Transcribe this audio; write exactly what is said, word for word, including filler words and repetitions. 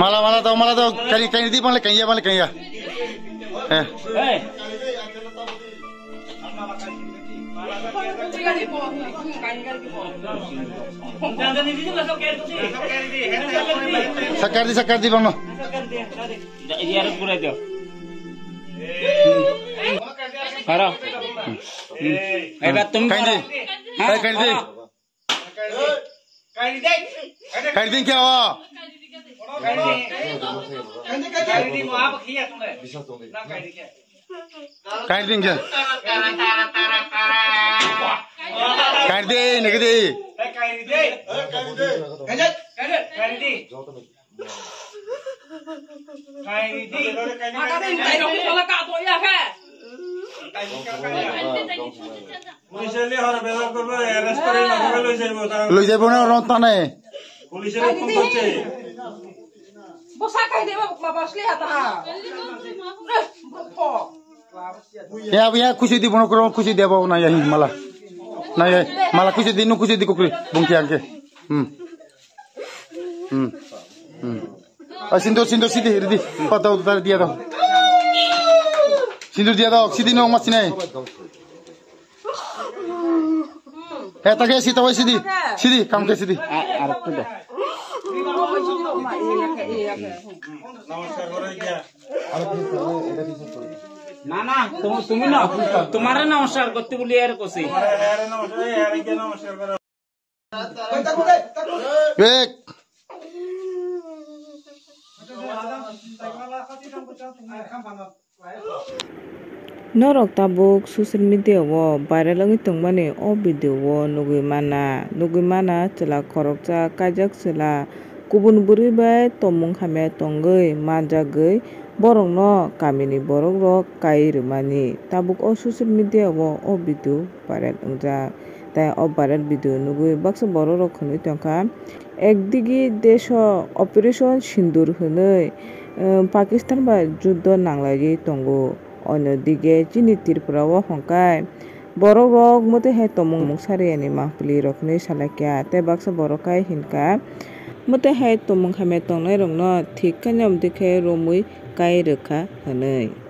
Mala, mala daw, mala daw. Kaini, kaini di, mala kaiya, mala kaiya. Eh. Sakar di, sakar di, bangno. Iyar pura dio. Karo. Ebar tum. Kaini di. Hah? Eh, kaini di. Karo. Kaini din kya wa? Kaini din kya? Kaini din, nigdi. Police le hora bezar korbo, arrest kore na, loi jaibo tara. Loi jaibo na, ron tane. Police le phone korche. Bosa kai deba, baba asli hata ha. Eh, bro, pho. Ya, ya, khusi di bono kro, khusi deba na ya hi mala. Na ya, mala khusi di, nu khusi di kukri, bungki angke. Hmm. Hmm. Hmm. Ah, sindur, sindur, sidi, ridi. Patau, tar dia tau. Sindur dia tau, sidi no mas nai. Eh, take sita wai sidi. Sidi, kam ke sidi. না, না, তুমি, তুমি না, তোমারে নমস্কার করতে বলি আর কছি। এক। Norok tabuk social media o viral wngwi tongmani o video o nugwi mana, nugwi mana chwla khoroksa kaijak chwla kubun bwrwi bai tongmung hamya tongwi manjagwi borokno kamini borokrok kai rwmani. Tabuk o social media o o video viral wngjak. Tei o viral video nugwi baksa borok rok hwnwi tongkha, "Ekdigi desho Operation Sindur hwnwi, eh, Pakistan bai juddo nanglaiwi tongo, onyo dige chini Tripura o hwnkhe borok rok mwtwi hai tongmung mung sariyani mangpili rok hwnwi salaikha." Tei baksa borok khai hinkha, "Mwtwi hai tongmung hamya tongnai rokno thik khe nw omtwi khe romwi kai rwkha," hwnwi.